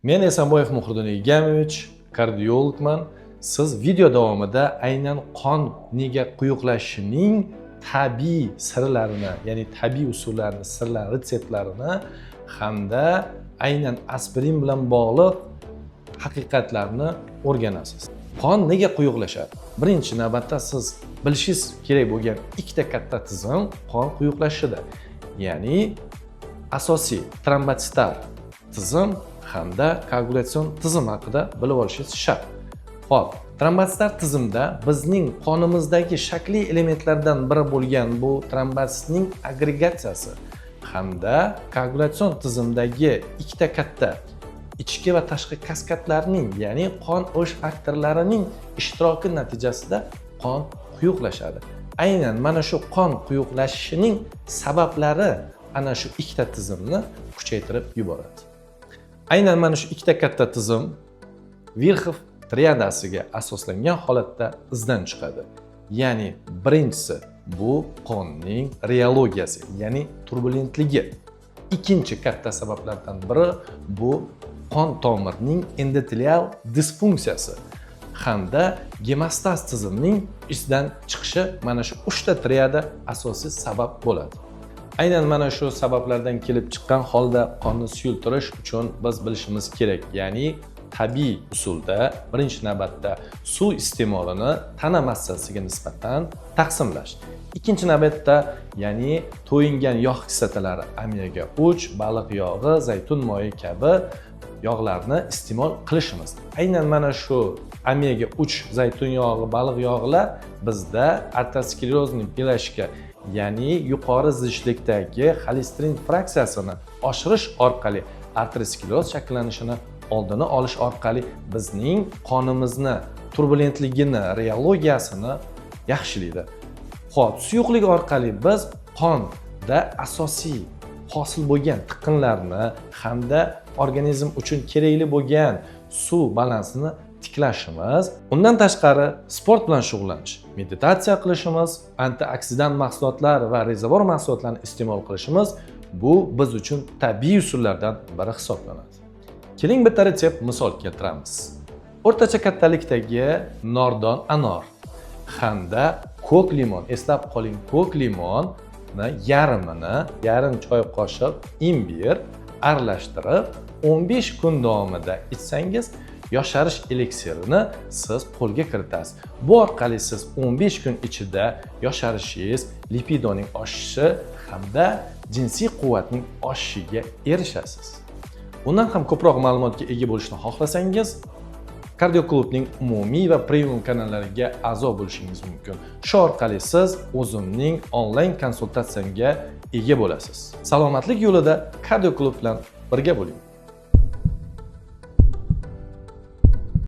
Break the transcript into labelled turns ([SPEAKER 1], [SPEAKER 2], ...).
[SPEAKER 1] Men Esanboyev Muhriddin Egamovich, kardiologman. Siz video davomida aynan qon nega quyuqlashishining tabiiy sirlarini, ya'ni tabiiy usullarini, sirlarini, retseptlarini hamda aynan aspirin bilan bog'liq haqiqatlarni o'rganasiz. Qon nega quyuqlashadi? Birinchi navbatda siz bilishingiz kerak bo'lgan ikkita katta tizim qon quyuqlashishida, ya'ni asosiy trombotsitar tizim hamda koagulyatsion tizim haqida bilib olishingiz shart. Xo'p, trombotsitar tizimda bizning qonimizdagi shakli elementlardan biri bo'lgan bu trombotsitning agregatsiyasi hamda koagulyatsion tizimdagi ikkita katta ichki va tashqi kaskadlarning, ya'ni qon o'sh faktorlarining ishtiroki natijasida qon quyuqlashadi. Aynan mana shu qon quyuqlashishining sabablari ana shu ikkita tizimni kuchaytirib yuboradi. Aynan mana shu ikkita katta tizim Virxov triadasiga asoslangan holatda izdan chiqadi. Ya'ni birinchisi bu qonning reologiyasi, ya'ni turbulentligi. Ikkinchi katta sabablardan biri bu qon tomirning endotelial disfunksiyasi hamda gemostaz tizimining izdan chiqishi. Mana shu uchta triada asosiy sabab bo'ladi. Aynan mana shu sabablardan kelib chiqqan holda qonni suyultirish uchun biz bilishimiz kerak, ya'ni tabiiy usulda birinchi navbatda suv iste'molini tana massasiga nisbatan taqsimlash. Ikkinchi navbatda, ya'ni to'yingan yog' kislotalari, omega 3, baliq yog'i, zaytun moyi kabi yog'larni iste'mol qilishimiz. Aynan mana shu omega 3, zaytun yog'i, baliq yog'lar bizda aterosklerozniy plashka, ya'ni yuqori zichlikdagi xolesterin fraksiyasini oshirish orqali ateroskleroz shakllanishini oldini olish orqali bizning qonimizni turbulentligini, reologiyasini yaxshilaydi. Xo'p, suyuqlik orqali biz qonda asosiy hosil bo'lgan tiqinlarni hamda organizm uchun kerakli bo'lgan suv balansini tiklashimiz, undan tashqari sport bilan shug'ullanish, meditatsiya qilishimiz, antioksidant mahsulotlar va rezavor mahsulotlarni iste'mol qilishimiz bu biz uchun tabiiy usullardan biri hisoblanadi. Keling, bitta retsept misol keltiramiz. O'rtacha kattalikdagi nordon anor hamda ko'k limon, eslab qoling, ko'k limonni yarmini, yarim choy qoshiq imbir aralashtirib 15 kun davomida ichsangiz, yosharish eliksirini siz qo'lga kiritasiz. Bu orqali siz 15 kun ichida yosharishingiz, lipidoning oshishi hamda jinsiy quvvatning oshishiga erishasiz. Bundan ham ko'proq ma'lumotga ega bo'lishni xohlasangiz, Kardioklubning umumiy va premium kanallariga a'zo bo'lishingiz mumkin. Shu orqali siz o'zimning onlayn konsultatsiyamga ega bo'lasiz. Salomatlik yo'lida Kardioklub bilan birga bo'ling.